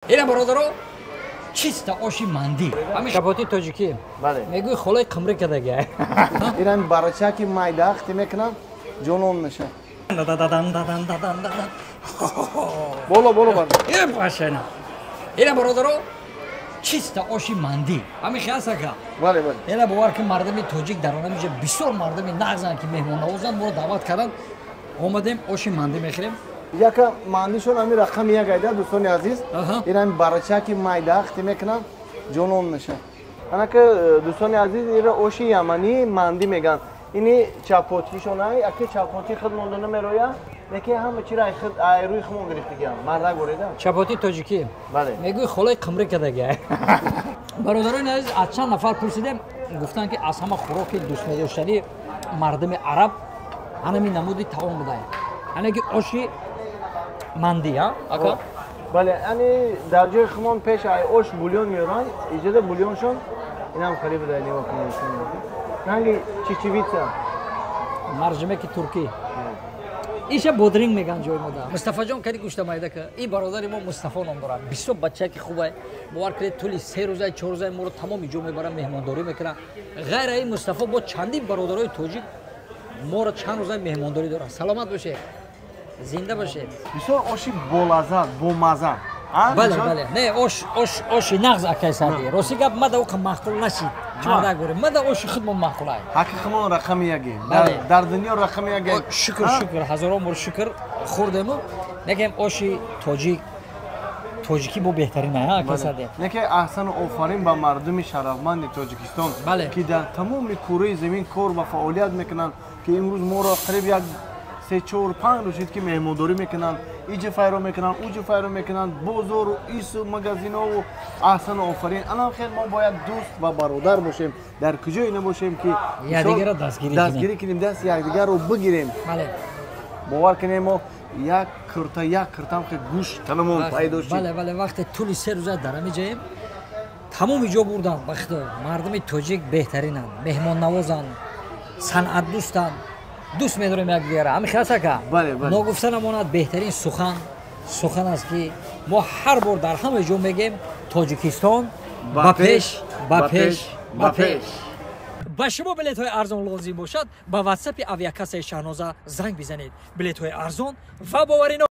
Ина бародаро, чиста оши манди. Ҳамин чапоти тоҷикӣ. Бале. Мегӯи холаи қимрӣ кадаги. Ина барачаки майда хти мекунам, ҷонон меша. Боло боло бар. Е пашена. Ина бародаро, чиста оши манди. Ҳамин хиасака. Бале, бале. Ина бовар ки мардами тоҷик дар он ҳамиҷа бисёр мардами нағзанд, ки меҳмоннавозанд, моро даъват карданд. Омадем, оши манди мехӯрем. Яка мандишон ҳамин рақами як айда, дӯстони азиз. Ина ҳамин барачаки майда хти мекунам, ҷонон меша. Анака, дӯстони азиз, ира оши яманӣ манди меган. Ини чапотишон ай, аки чапоти худ монда намероя, лекин ҳама чиро ай худ ай рӯи хумон гирифтагиам. Мардак ореда. Чапоти тоҷикӣ. Бале. Мегӯи холаи қимрӣ кадаги. Бародарони азиз, аз чанд нафар пурсидем, гуфтанд, ки аз ҳама хӯроки дӯстмедоштании мардуми араб ҳанами намуди таом будае. Ане ки оши манди, а? Ака? Бале, ани дар ҷои хумон пеш ай ош бульон меоранд, иҷода бульоншон инам хали буда, нигоҳ кунед. Ранги чечевица. Маржимеки туркӣ. Иша бодринг меган ҷои мода. Мустафаҷон, кади гӯшта майда ка. Ин бародари мо Мустафо ном дорад. Бисёр бачаки хубай. Бовар кунед, тӯли 3 рӯза, 4 рӯза моро тамоми ҷо мебарад, меҳмондорӣ мекунад. Ғайр ин Мустафо бо чандин бародарои тоҷик моро чанд рӯза меҳмондорӣ дорад. Саломат бошед. Зинда бошед. Бисёр оши болаззат, бомазза. Бале, бале. Не, ош ош оши нағз, акай Сади. Рости гап, мада оқа маъқул нашид. Мардак гӯре. Мада оши худмон маъқулай. Ҳақи хумон рақами яге. Дар дунё рақами яге. Шукр, шукр, ҳазорон бор шукр, хӯрдему. Некем оши тоҷик тоҷикӣ бо беҳтарин, а, акай Сади. Неке аҳсану офарин ба мардуми шарафманди Тоҷикистон, ки дар тамоми кураи замин кор ва фаъолият мекунанд, ки имрӯз моро қариб як се, чор, панҷ рӯз шуд, ки меҳмондорӣ мекунанд, иҷа файро мекунанд, уҷа файро мекунанд, бозору ису магазинову. Аҳсану офарин. Анам хел мо бояд дӯст ва бародар бошем, дар куҷое набошем, ки якдигарро дастгирӣ. Дастгирӣ кунем, дасти якдигарро бигирем. Бовар кунем, мо як курта, як куртам хел гӯшт танамон пайдо шуд. Бале, вақте тӯли 3 рӯза дар ҳами ҷаем, тамоми ҷо бурдам. Ба худо, мардуми тоҷик беҳтаринанд, меҳмоннавозанд, санъатдӯстанд, дӯст медорем якдигара. Ҳами хел ака? Ногуфта намонад, беҳтарин сухан сухан аст, ки мо ҳар бор дар ҳама ҷо мегем: Тоҷикистон ба пеш, ба пеш, ба пеш! Ба шумо билетҳои арзон лозим бошад, ба ватсапи авиакассаи Шаҳноза занг бизанед. Билетҳои арзон ва боварино.